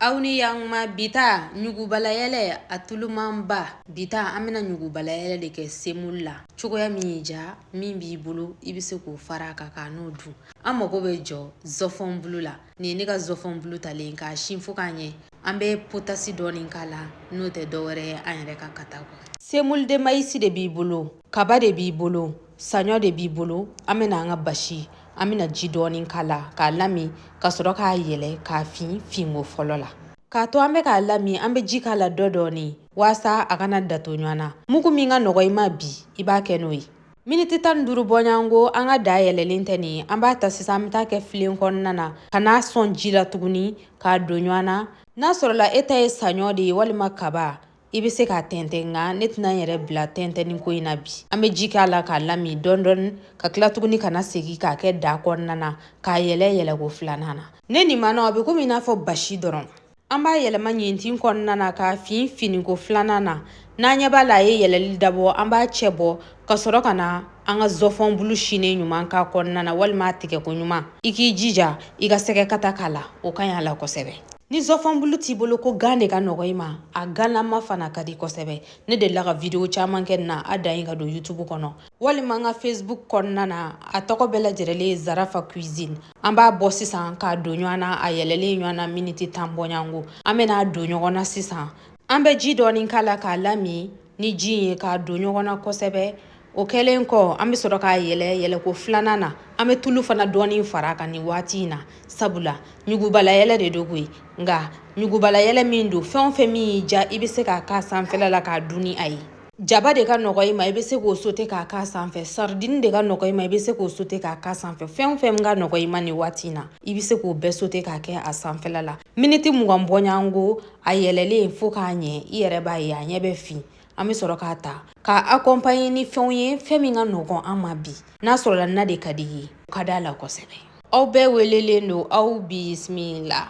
Aw ni yakuma. Bi ta ɲugubalayɛlɛ a tulumanba. Bi ta an bɛna ɲugubalayɛlɛ de kɛ semoule la. Cogoya min y'i diya, min b'i bolo, i bɛ se k'o fara a kan k'a n'o dun. An mago bɛ jɔ zɔfɔnbulu la. Nin ye ne ka zɔfɔnbulu talen k'a sin fo k'a ɲɛ. An bɛ potasi dɔɔni k'a la, n'o tɛ dɔwɛrɛ ye an yɛrɛ ka kata kɔ. Semoule de maïs de b'i bolo, kaba de b'i bolo, saɲɔ de b'i bolo. An bɛna an ka basi, an bɛna ji dɔɔni k'a la k'a lami, ka sɔrɔ k'a yɛlɛ k'a fin finko fɔlɔ la. K'a to an bɛ k'a lami, an bɛ ji k'a la dɔ dɔɔni waasa a kana dato ɲɔgɔn na. Mugu min ka nɔgɔ i ma bi, i b'a kɛ n'o ye. Miniti 15 bɔɲɔgɔnko, an ka da yɛlɛlen tɛ nin. An b'a ta sisan, an bɛ taa kɛ filen kɔnɔna na ka n'a sɔn ji la tuguni k'a don ɲɔgɔn na. N'a sɔrɔla e ta ye saɲɔ de ye walima kaba, i bɛ se k'a tɛntɛn, nka ne tɛna n yɛrɛ bila tɛntɛnni ko in na bi. An bɛ ji k'a la k'a lami dɔɔni dɔɔni, ka tila tuguni ka na segin k'a kɛ da kɔnɔna na k'a yɛlɛ yɛlɛko filanan na. Ne nin ma nɔ, a bɛ komi i n'a fɔ basi dɔrɔn. An b'a yɛlɛma ɲintin kɔnɔna na k'a fin finiko filanan na. N'an ɲɛ b'a la a ye yɛlɛli dabɔ, an b'a cɛ bɔ ka sɔrɔ ka na an ka zɔfɔnbulu sinnen ɲuman k'a kɔnɔna na, walima a tigɛko ɲuman. I k'i jija i ka sɛgɛ kata k'a la, o ka ɲi a la kosɛbɛ. Ni zɔfɔnbulu t'i bolo ko gan de ka nɔgɔ i ma, a ganlama fana ka di kosɛbɛ. Ne delila ka video caman kɛ nin na, a dan ye ka don YouTube kɔnɔ walima an ka Facebook kɔnɔna na. A tɔgɔ bɛɛ lajɛlen ye Zarafa Cuisine. An b'a bɔ sisan k'a don ɲɔgɔn na. A yɛlɛlen ɲɔgɔn na miniti 10 bɔɲɔgɔnko, an bɛna don ɲɔgɔn na sisan. An bɛ ji dɔɔni k'a la k'a lami ni ji in ye k'a don ɲɔgɔn na kosɛbɛ. O kɛlen kɔ, an bɛ sɔrɔ k'a yɛlɛ yɛlɛko filanan na. An bɛ tulu fana dɔɔni fara a kan nin waati in na, sabula ɲugubalayɛlɛ de don koyi. Nka ɲugubalayɛlɛ min don, fɛn o fɛn min y'i diya, i bɛ se k'a k'a sanfɛla la k'a dun ni a ye. Jaba de ka nɔgɔ i ma, i bɛ se k'o sauté k'a k'a sanfɛ. Sardine de ka nɔgɔ i ma, i bɛ se k'o sauté k'a k'a sanfɛ. Fɛn o fɛn ka nɔgɔ i ma nin waati in na, i bɛ se k'o bɛɛ sauté k'a kɛ a sanfɛla la. Miniti 20 bɔɲɔgɔnko, a yɛlɛlen fo k'a ɲɛ, i yɛrɛ b'a ye a ɲɛ bɛ fin. An bɛ sɔrɔ k'a ta k'a accompagner ni fɛnw ye, fɛn min ka nɔgɔn an ma bi. N'a sɔrɔla na de ka di i ye, o ka d'a la kosɛbɛ. Aw bɛɛ welelen don, aw bisimila.